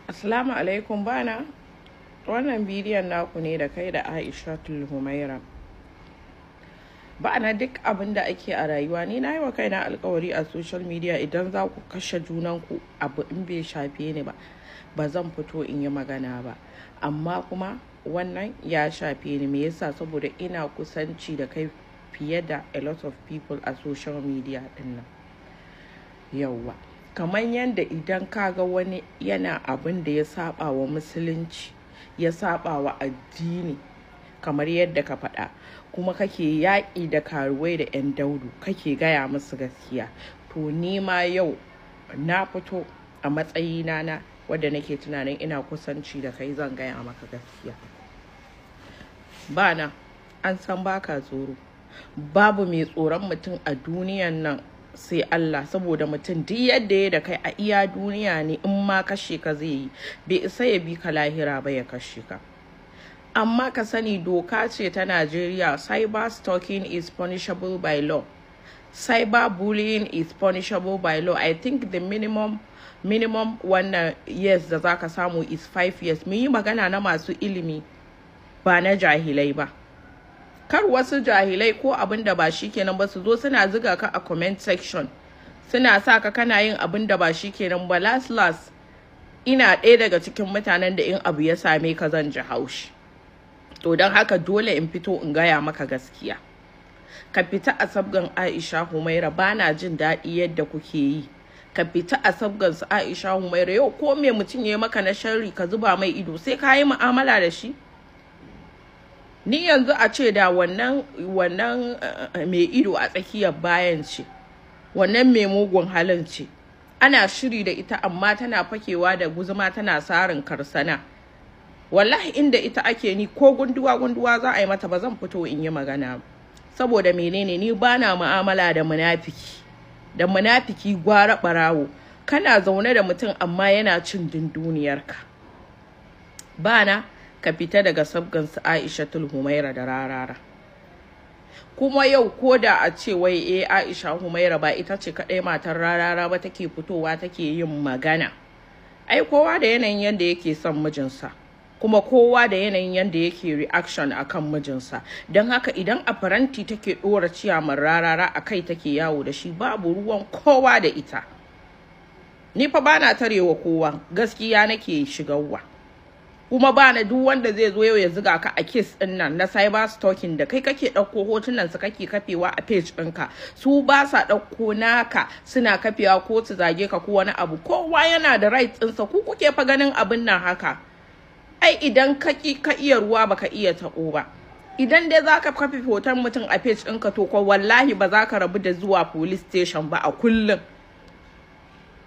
Assalamu alaikum. Bana wannan bidiyon naku ne da kai da Aisha Humaira. Bana, duk abin da ake a rayuwa, ni na yi wa kaina alkawari a social media, idan za ku kashe junanku, abu in bai shafe ni ba, ba zan fito in yi magana ba. Amma kuma wannan ya shafe ni. Me yasa? Saboda ina kusanci da kai fiye da a lot of people a social media din nan. Yauwa, kamar yadda idan ka ga wani yana abin da ya saba wa Musulunci, ya saba wa addini, kamar yadda ka faɗa, kuma kake yaƙi da karuwai da 'yan daudu, kake gaya musu gaskiya, to ni ma yau na fito a matsayina na wadda nake tunanin ina kusanci da kai, zan gaya maka gaskiya. Bana, an san baka tsoro. Babu mai tsoron mutum a duniyan nan sai Allah, saboda mutum duk yadda ya da kai a iya duniya ne, in ma kashe ka zai yi, bai isa ya bi ka lahira ba ya kashe ka. Amma ka sani, doka ce ta Najeriya, cyber stalking is punishable by law, cyber bullying is punishable by law. I think the minimum wannan years da zaka samu is 5 years. Mu yi magana na masu ilimi, ba na jahilai ba. Kar wasu jahilai ko abin da ba shi kenan ba su zo suna ziga ka a comment section, suna sa ka kana yin abin da ba shi kenan ba. Last last, ina ɗaya daga cikin mutanen da in abu ya same ka zan ji haushi. To don haka dole in fito in gaya maka gaskiya. Ka fita a sabgan Aisha Humaira. Bana jin daɗi yadda kuke yi. Ka fita a sabgan su Aisha Humaira. Yau ko me mutum ya maka na sharri, ka zuba mai ido, sai ka yi mu'amala da shi? Ni yanzu a ce da wannan mai ido a tsakiyar bayan ce, wannan mai mugun halin ce, ana shiri da ita, amma tana fakewa da guzuma tana sarin karsana. Wallahi inda ita ake, ni ko gunduwa gunduwa za a yi mata, ba zan fito in yi magana. Saboda menene? Ni bana mu'amala da munafiki. Da munafiki gwara barawo. Kana zaune da mutum amma yana cin dunduniyarka. Bana, ka fita daga sabgan su Aisha Humaira da Rarara. Kuma yau ko da a ce wai eh, Aisha Humaira ba ita ce kaɗai matar Rarara ba take fitowa take yin magana. Ai kowa da yanayin yadda yake son mijinsa, kuma kowa da yanayin yadda yake reaction akan mijinsa. Don haka idan a faranti take ɗora ciyaman Rarara a kai take yawo da shi, babu ruwan kowa da ita. Ni fa bana tarewa kowa, gaskiya nake shigarwa. Kuma ba na duk wanda zai zo yau ya ziga ka a case din nan na cyber stalking da kai kake ɗauko hotunan su kake kafewa a page ɗinka, su ba sa ɗauko naka suna kafewa ko su zage ka ko wani abu. Kowa yana da right ɗinsa. Ku kuke fa ganin abin nan haka. Ai idan ka ki ka iya ruwa, baka iya taɓo ba. Idan dai zaka kafe hoton mutum a page ɗinka, to ko wallahi ba za ka rabu da zuwa police station ba a kullum.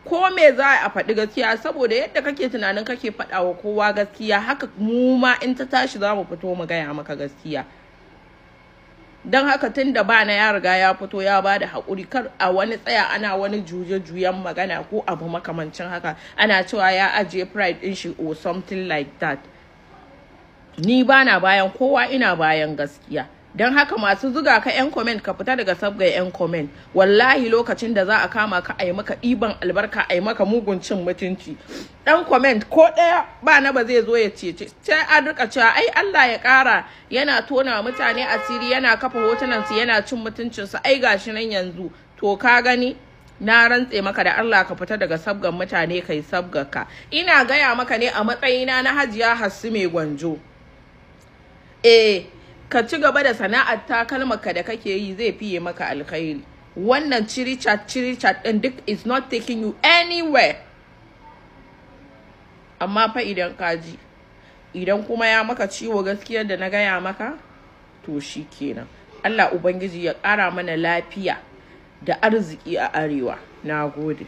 Ko me za a faɗi gaskiya, saboda yadda kake tunanin kake faɗa wa kowa gaskiya, haka mu ma in ta tashi za mu fito mu gaya maka gaskiya. Don haka tun da bana ya riga ya fito ya ba da haƙuri, kar a wani tsaya ana wani juye-juyen magana ko abu makamancin haka, ana cewa ya ajiye pride ɗin shi or something like that. Ni bana bayan kowa, ina bayan gaskiya. Don haka masu zuga ka 'yan comment, ka fita daga sabga 'yan comment. Wallahi lokacin da za a kama ka, a yi maka ɗiban albarka, a yi maka mugun cin mutunci, dan comment ko ɗaya ba na ba zai zo ya ce sai an rika cewa ai Allah ya ƙara yana tona mutane asiri, yana kafa hotunan su, yana cin mutuncin su. Ai gashi nan yanzu. To ka gani, na rantse maka da Allah, ka fita daga sabgan mutane, kai sabgarka. Ina gaya maka ne a matsayina na Hajiya Hassu Mai Gwanjo. Eh, ka ci gaba da sana'ar takalmaka da kake yi, zai fiye maka alkhairi. Wannan chiri chat chiri chat din duk is not taking you anywhere. Amma fa idan ka ji, idan kuma ya maka ciwo gaskiyar da na gaya maka, to shi kenan. Allah Ubangiji ya ƙara mana lafiya da arziki a Arewa. Na gode.